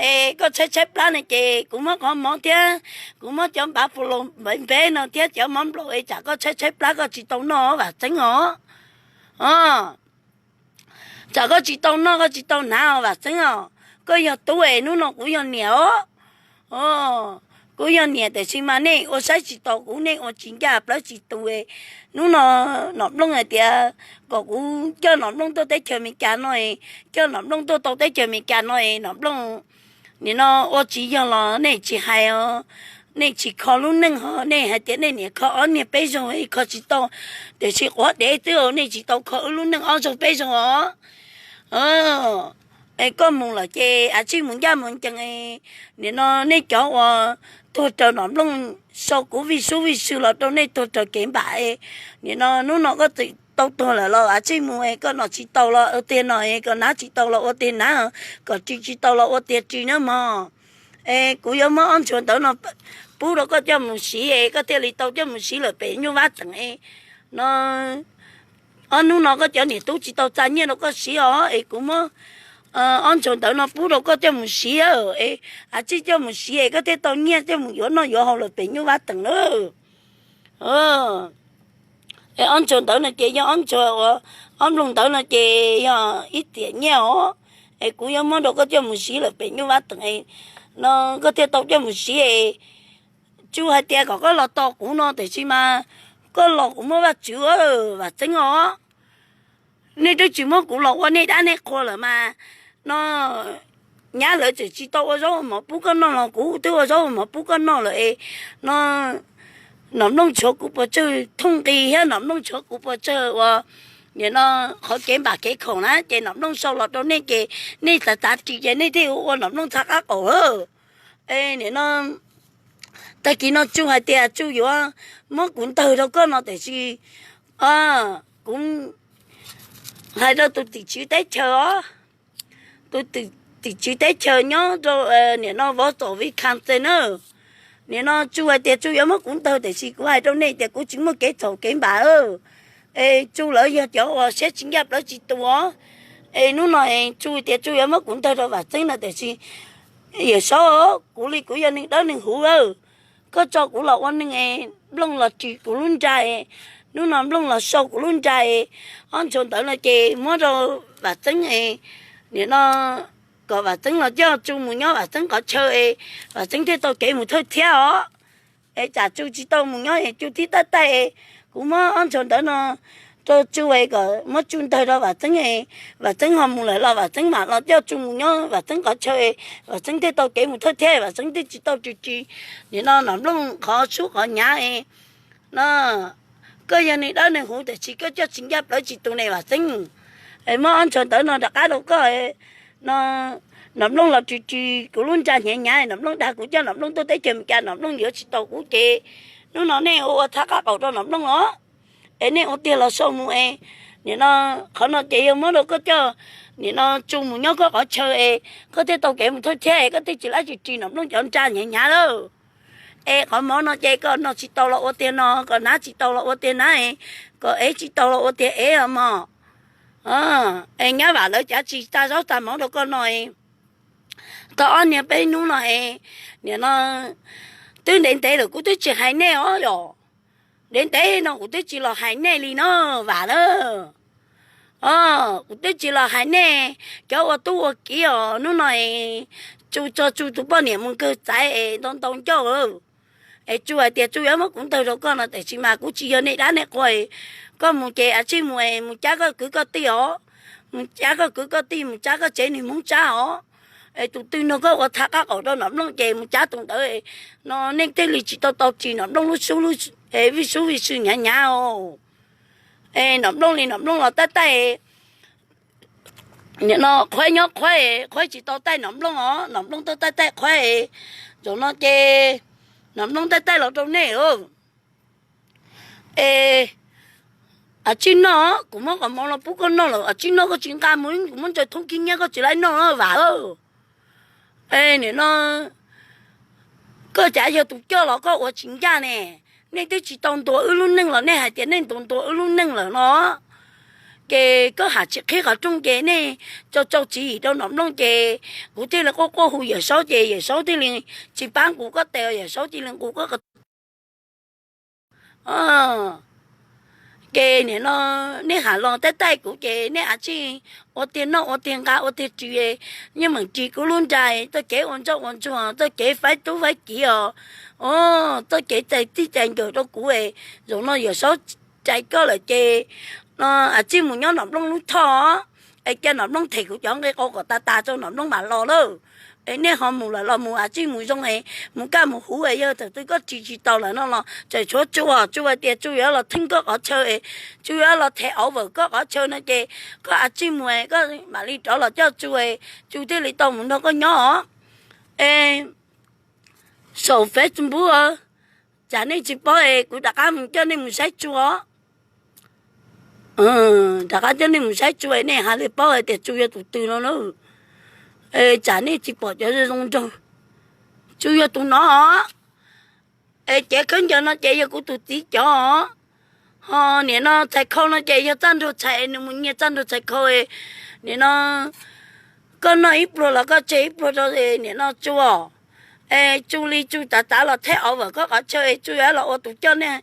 Es koj tshaib tshaib plab no ces kuv muab qhov mov thiab kuv muab cov npav pu los npe npe no thiab cov mov nplaum es tsam koj tshaib tshaib plab koj tsis tau noj Vam Txeeb os. Tsam koj tsis tau noj koj tsis tau hnav os Vam Txeeb os. Koj yog tub es hnub no kuv yog niam os. Kuv yog niam tiam sis mas nej ua saib tsis taus kuv, nej ua tsis ncaj plawv tsis tus. Hnub no Nom Nplooj hais tias kom kuv coj Nom Nplooj tuaj teb chaws Amelikas no, coj Nom Nplooj tuaj tau teb chaws Amelikas no es Nom Nplooj nim no ua tsis yog los nej tsis hais os, nej tsis kho lub neej ho nej hais tias nej niam kho ob niag peb zaug kho tsis tau, tiam sis quav dev twb nej tsis tau kho wb lub neej ob zaug peb zaug os. Es koj mus lawm ces a tsij mus ncaj mus ncees, nim no nej cov uas tuag raws Nom Nplooj sau kuv vij sub vij sw los rau nej tuag raws kev npam. Nim no hnub no koj txawm tau tuag lawm los a tsij mus, koj noj tsis tau los ua tiag noj, koj hnav tsis tau los ua tiag hnav, koj ris tsis tau los ua tiag ris nawb mog. Es kuv yuav muab ob ntshuav ntawv no pub rau koj coj mus siv es koj thiaj li tau coj mus siv lawm pem nyuj vab teem no. Ob hnub no koj cov niam tub tsis tau txa nyiaj rau koj siv os, es kuv muab ob ntshuav ntawv no pub rau koj coj mus siv, es a tsij coj mus siv es koj thiaj tau nyiaj coj mus yuav noj yuav haus lawm pem nyuj vab teem nawb. Es ob ntshuav ntawv no ces yog ob ntshuav uas, ob nplooj ntawv no ces yog ib tiam nyiaj os, es kuv yuav muab rau koj coj mus siv lawm pem nyuj vab teem no, koj thiaj tau coj mus siv. Tsuj hais tias kom koj los tos kuv no tiam sis mas koj los kuv muab Vajtswv, Vam Txeeb os. Nej twb tsis muab kuv los ua nej dab nej qhua lawm mas no, nyab lawv tseem tsis tau ua zaub ua mov pub koj noj los kuv twb ua zaub ua mov pub koj noj lawm es no, Nom Nplooj tshuav kuv puas tsawg thooj nqi thiab Nom Nplooj tshuav kuv puas tsawg uas nim no qhov kev npam kev khoom na ces Nom Nplooj sau los rau nej ces nej txav txav ris ces nej thiaj ua Nom Nplooj txhav qab qaum. Es nim no tag kis no Tsuj hais tias Tsuj yuav muab kuv ntawg rau koj no tiam sis kuv hais rau tus tim tswv teb chaws os, tus tim tswv teb chaws nyob rau nim no Vov Txos Wisconsin na. Nim no Tsuj hais tias Tsuj yuav muab kuv ntawg tiam sis kuv hais rau nej tias kuv tsis muaj kev txhaum kev npam. Es Tsuj lawv yog cov uas siab tsis ncaj plawv tsis tus os. Es hnub no es Tsuj tias Tsuj yuav muab kuv ntawg rau Vam Txeeb no tiam sis Yawm Saub, kuv li kuv yog neeg dawb neeg huv, koj tso kuv los ua neeg es Nplooj los ris kuv lub nra, hnub no Nplooj los sau kuv lub nra, ob ntshuav ntawv no ces muab rau Vam Txeeb es nim no kom Vam Txeeb los coj Tsuj mus nyob Vam Txeeb qhov chaw es Vam Txeeb thiaj tau kev mus thawj thiab os. Es tsam Tsuj tsis tau mus nyob es Tsuj thib tab taij, kuv muab ob ntshuav ntawv no rau Tsuj es kom muab Tsuj ntawg rau Vam Txeeb es Vam Txeeb ho mus lawm los Vam Txeeb mam los coj Tsuj mus nyob Vam Txeeb qhov chaw es Vam Txeeb thiaj tau kev mus thawj thiab Vam Txeeb thiaj tsis tau ris ris nim no Nom Nplooj qhov sub qhov hnyav no. Koj yog neeg dawb neeg huv tiam sis koj coj tsis ncaj plawv tsis tus ne Vam Txeeb. Es muab ob ntshuav ntawv no rov qab rau koj no, Nom Nplooj los ris ris kuv lub nra hnyav hnyav, Nom Nplooj dag kuv coj Nom Nplooj tuaj teb chaws Amelikas, Nom Nplooj yuav tsis tau kuv ces hnub no nej ua ua txhav qab qaum rau Nom Nplooj os. Es nej ua tiag los sau mus es nim no qhov no ces yog muab rau koj coj nim no Tsuj mus nyob koj qhov chaw es koj thiaj tau kev mus thawj thiab es koj thiaj tsis lab tsis ris Nom Nplooj cov nra hnyav hnyav lawm. Es qhov mov no ces koj noj tsis tau los ua tiag noj, koj hnav tsis tau los ua tiag hnav, koj ev tsis tau los ua tiag ev os mog. Es nyab Vam lawv cav tsis txa zaub txa mov rau koj no, tau ob niag peb hnub no es nim no twb ntev ntev lawm kuv twb tsis hais nej os yom. Ntev ntev no kuv twb tsis los hais nej li no Vam lawm. Kuv twb tsis los hais nej cov ua tub ua kiv os, hnub no es Tsuj tso Tsuj tus poj niam mus kawg txaiv es ntau ntau ncauj. Es Tsuj hais tias Tsuj yuav muab kuv ntawg rau koj no tiam sis mas kuv tsis yog nej dab nej qhua. Koj mus ces a tsij mus es mus cab koj kwv koj tij os, mus cab koj kwv koj tij, mus cab koj tsev neeg Hmoob Tsab os. Es tus twg nrog koj ua txhav qab qaum rau Nom Nplooj ces mus cab tus ntawd no, nej thiaj li tsis tau tau ris Nom Nplooj lub sub, vij sub vij sw hnyav hnyav os. Es Nom Nplooj li Nom Nplooj los taij taij, nim no Qhuaib nyob Qhuaib, Qhuaib tsis tau taij Nom Nplooj os, Nom Nplooj tuaj taij taij Qhuaib. Zaum no ces Nom Nplooj taij taij los rau nej. Es a tsij noj, kuv muab qhov mov los pub koj noj lawm, a tsij noj koj tsis nqa mus, kuv muab ntsaws thoob khib nyiab koj tsis laib noj Vam. Es nim no koj cas yog tus coj los koj ua tsis ncaj ne? Nej twb tsis tau ntuas wb lub neej los nej hais tias nej ntuas ntuas wb lub neej lawm no. Ces koj ham tsis qhib qhov rooj ces nej tso tsau tswv yim rau Nom Nplooj ces kuv thiaj li quaj quaj hu Yawm Saub ces Yawm Saub thiaj li tsis pab nqus koj tes, Yawm Saub cia li nqus koj. Ces nim no nej ham los taij taij kuv ces nej a tsij ua tiag noj ua tiag nqa ua tiag ris, yeej meem ris kuv lub nra, txoj kev ua ntsoj ua ntsuag, txoj kev faib tub faib kiv os, txoj kev cais txij cais nkawm rau kuv. Zaum no Yawm Saub rais koj lawm ces a tsij mus nyob Nom Nplooj lub thoj es cia Nom Nplooj them kuv cov nqi qau kom tas tas rau Nom Nplooj mam los lawm. Es nej ho mus lawm los mus a tsij mus zoo es mus kaj mus huv es yog thaum twg koj ris tsis tau lawm no los tseem tshuav Tsu, Tsu hais tias Tsu yuav los theej koj qhov chaw es Tsu yuav los them auv vawm koj qhov chaw no ces koj a tsij mus es koj mam li rov los coj Tsu es Tsu thiaj li tau mus nrog koj nyob os. Es saum Facebook, tsam nej tsis paub es kuv rov qab mus coj nej mus saib Tsu os. Rov qab coj nej mus saib Tsu es nej hais li paub hais tias Tsu yog tus twg no na. Es tsam nej tsis pom cov zoo nraug, Tsu yog tus no. Es cev khaub ncaws no ces yog kuv tus txiv cov. Ho nim no txhais khau no ces yog Txaj Nraug Txhais, nws mus nyiag Txaj Nraug Txhais khau. Nim no koj noj ib pluag los koj tseg ib pluag rau nim no Tsu. Es Tsu li Tsu tav tav los theb auv vawm koj qhov chaw es Tsu yuav los ua tus coj nej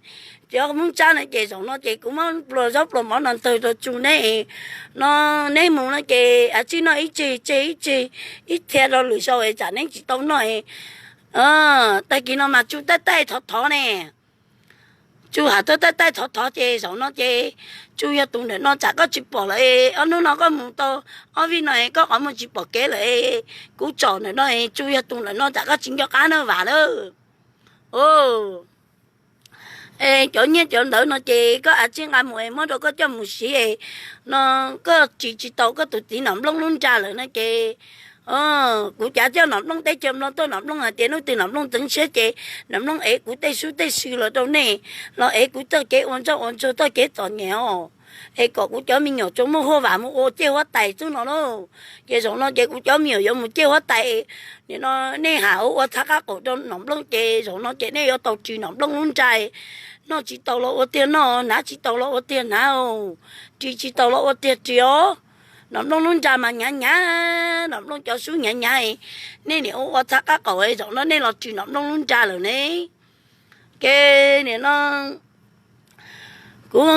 cov Hmoob Tsab no ces zaum no ces kuv muab pluas zaub pluas mov no ntawg rau Tsu neb. No neb mus no ces a tsij noj ib tsig tseg ib tsig, ib txhia rau lwm zaus es tsam neb tsis tau noj. Tag kis no mas Tsu taij taij thov thov ne. Tsu ham tuaj taij taij thov thov ces zaum no ces Tsu yog tus ntawm no tsam koj tsis pom lawm. Ob hnub no koj mus tau ob vij no koj qhov muag tsis pom kev lawm, kuv tsom ntawm no, Tsu yog tus ntawm no tsam koj tsis nco qab na Vam na. Es cov nyiaj cov ntawd no ces koj a tsij nqa mus es muab rau koj coj mus siv es no koj ris tsis tau koj tus txiv Nom Nplooj lub nra lawm no ces kuv cav coj Nom Nplooj teb chaws Nplog tuaj, Nom Nplooj hais tias hnub twg Nom Nplooj txeev siab ces Nom Nplooj ev kuv tej xub tej xwm los rau nej, los ev kuv txoj kev ua ntsoj ua ntsuag txoj kev txom nyem os, es kom kuv cov me nyuam tsuas muaj huaj vam mus ua ciaj huab tais xwb no lauj. Ces zaum no ces kuv cov me nyuam yuav mus ciaj huab tais, nim no nej ham ua ua txhav qab qaum rau Nom Nplooj ces zaum no ces nej yuav tau ris Nom Nplooj lub nra. Noj tsis tau los ua tiag noj, hnav tsis tau los ua tiag hnav, ris tsis tau los ua tiag ris os. Nom Nplooj lub nra mas hnyav hnyav, Nom Nplooj cov xub hnyav hnyav, nej nim ua ua txhav qab qaum zaum no nej los ris Nom Nplooj lub nra lawm ne. Ces nim no kuv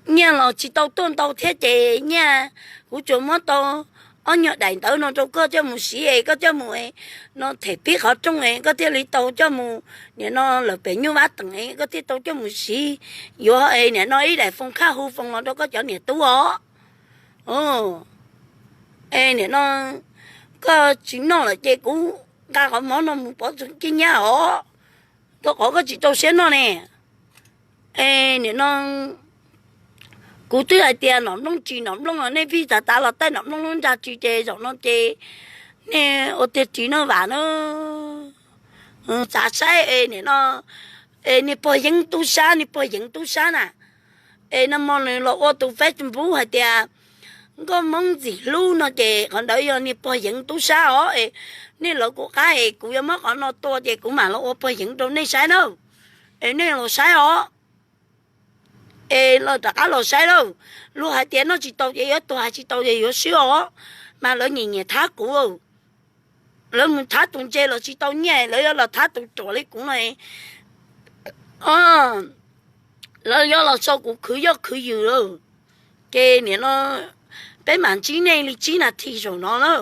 nyiaj los tsis tau tuaj ntau thiab ces nyiaj kuv tsuas muab tau ob nyuag daim ntawv no rau koj coj mus siv es koj coj mus no them pib qhov rooj es koj thiaj li tau coj mus, nim no lawm pem Nyuj Vab Teem es koj thiaj tau coj mus siv. Yuav es nim no ib daim foos khaj hu foos los rau koj cov niam tub os. Es nim no koj tsis noj lawm ces kuv nqa qhov mov no mus pov txog kiag nyab os, rau qhov koj tsis rau siab noj ne. Es nim no kuv twb hais tias Nom Nplooj ris Nom Nplooj os, nej pib tav tav los taij Nom Nplooj lub nra ris ces zaum no ces nej ua tiag ris noj Vam na. Txav saib es nim no es niag pog Yeeb tub sab, niag pog Yeeb tub sab na, es nag hmo nws los ua tus Facebook hais tias Nkauj Hmoob ntxim hlub no ces qhov ntawd yog niag pog Yeeb tub sab os. Es nej lawv kuv qab es kuv yuav muab qhov no tua ces kuv mam los ua pog Yeeb rau nej saib na. Es nej los saib os. Es los rov qab los saib lauj. Luag hais tias noj tsis tau ces yuav tuag, hais tsis tau ces yuav swb os. Mas lawv nyiam nyiam thab kuv. Lawv mus thab tus ntse los tsis tau nyiaj, lawv yuav los thab tus ruam li kuv no, lawv yuav los sau kuv khwv yoj khwv yws lawm. Ces nim no peb mam ntsib nej li tsib nas this zaum no na.